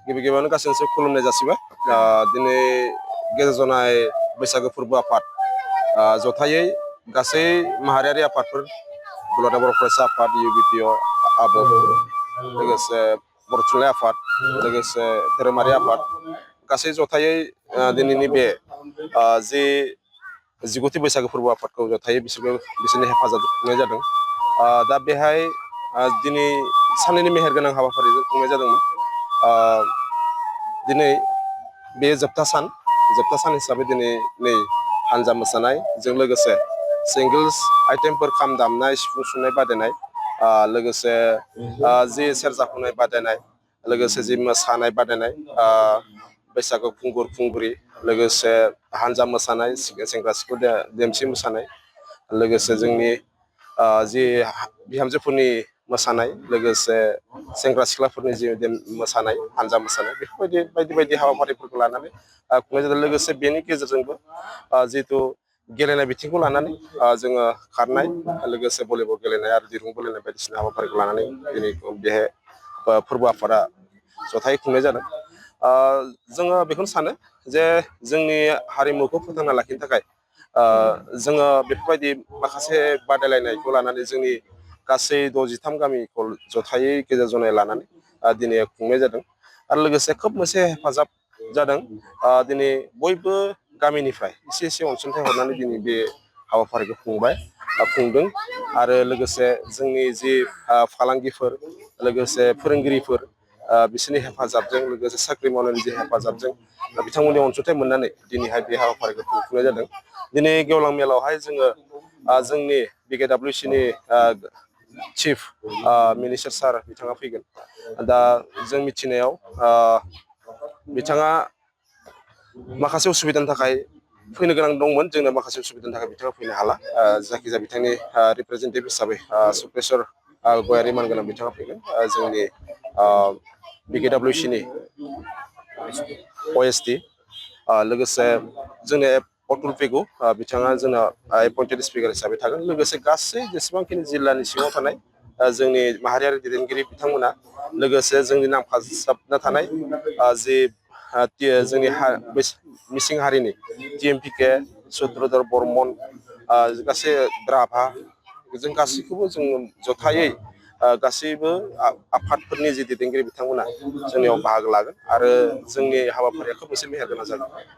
गिबि गिबियावनो गासैनोसो खुलुमनाय जासिबाय दिनै गेजेर जनाय बैसागो फोरबो आफाद जथायै गासै माहारियारि आफादफोर दुलाराय बर' फरायसा आफाद UBPO आबोफ लोगोसे बर' थुनलाइ आफाद लोगोसे धोरोमारि आफाद गासै जथायै दिनैनि बे जि 19थि बैसागो फोरबो आफादखौ जथायै बिसोरनि हेफाजाब खुंनाय जादों दा बेहाय दिनै साननैनि मेहेरगोनां हाबाफारिजों खुंनाय जादोंमोन दिनै बे जोबथा सान हिसाबै दिनै नै हानजा मोसानायजों लोगोसे सिंगोल्स आइटेमफोर खाम दामनाय सिफुं सुनाय बादायनाय लोगोसे जि सेरजा हुनाय बादायनाय लोगोसे जि मोसानाय बादायनाय बैसागु खुंगुर खुंग्रि लोगोसे हानजा मोसानाय सेंग्रा सिख्ला देमसि मोसानाय लोगोसे जोंनि जि बिहामजोफोरनि मोसानाय लोगोसे सेंग्रा सिख्लाफोरनि जि मोसानाय हानजा मोसानाय बेफोरबायदि बायदि बायदि हाबाफारिफोरखौ लानानै खुंनाय जादों लोगोसे बेनि गेजेरजोंबो जिहेथु गेलेनाय बिथिंखौ लानानै जोङो खारनाय लोगोसे भलिबल गेलेनाय आरो दिरुं बोलायनाय बायदिसिना हाबाफारिखौ लानानै दिनै बेहाय फोरबो आफादा जथायै खुंनाय जादों जोङो बेखौनो सानो जे जोंनि हारिमुखौ फोथांना लाखिनो थाखाय जोङो बेफोरबायदि माखासे बादायलायनायखौ लानानै जोंनि गासै 63 गामिखौ जथायै गेजेर जनाय लानानै दिनै खुंनाय जादों आरो लोगोसे खोब मोनसे हेफाजाब जादों दिनै बयबो गामिनिफ्राय एसे एसे अनसुंथाइ हरनानै दिनै बे हाबाफारिखौ खुंदों आरो लोगोसे जोंनि जि फालांगिफोर लोगोसे फोरोंगिरिफोर बिसोरनि हेफाजाबजों लोगोसे साख्रि मावनायनि जि हेफाजाबजों बिथांमोननि अनसुंथाइ मोननानै दिनैहाय बे हाबाफारिखौ खुंफुंनाय जादों दिनै गेवलां मेलावहाय जोङो जोंनि BKWCनि चिफ मिनिस्टार सार बिथाङा फैगोन दा जों मिथिनायाव बिथाङा माखासे उसुबिदानि थाखाय फैनो गोनां दंमोन जोंनो माखासे उसुबिदानि थाखाय बिथाङा फैनो हाला जायखिजाया बिथांनि रिप्रेजेन्टेटिभ हिसाबै सुक्लेस्वर गयारि मानगोनां बिथाङा फैगोन जोंनि BKWCनि OSD लोगोसे जोंनि अतुल पेगु बिथाङा जोंना एपइन्टेड स्पिकार हिसाबै थागोन लोगोसे गासै जेसेबांखिनि जिल्लानि सिङाव थानाय जोंनि माहारियारि दैदेनगिरि बिथांमोना लोगोसे जोंनि नाम फाबना थानाय जि जोंनि मिसिं हारिनि TMPK चत्रधर बर्मन गासै राभा जों गासैखौबो जों जथायै गासैबो आफादफोरनि जि दैदेनगिरि बिथांमोना जोंनियाव बाहागो लागोन आरो जोंनि हाबाफारिया खोब मोनसे मेहेरगोनां जागोन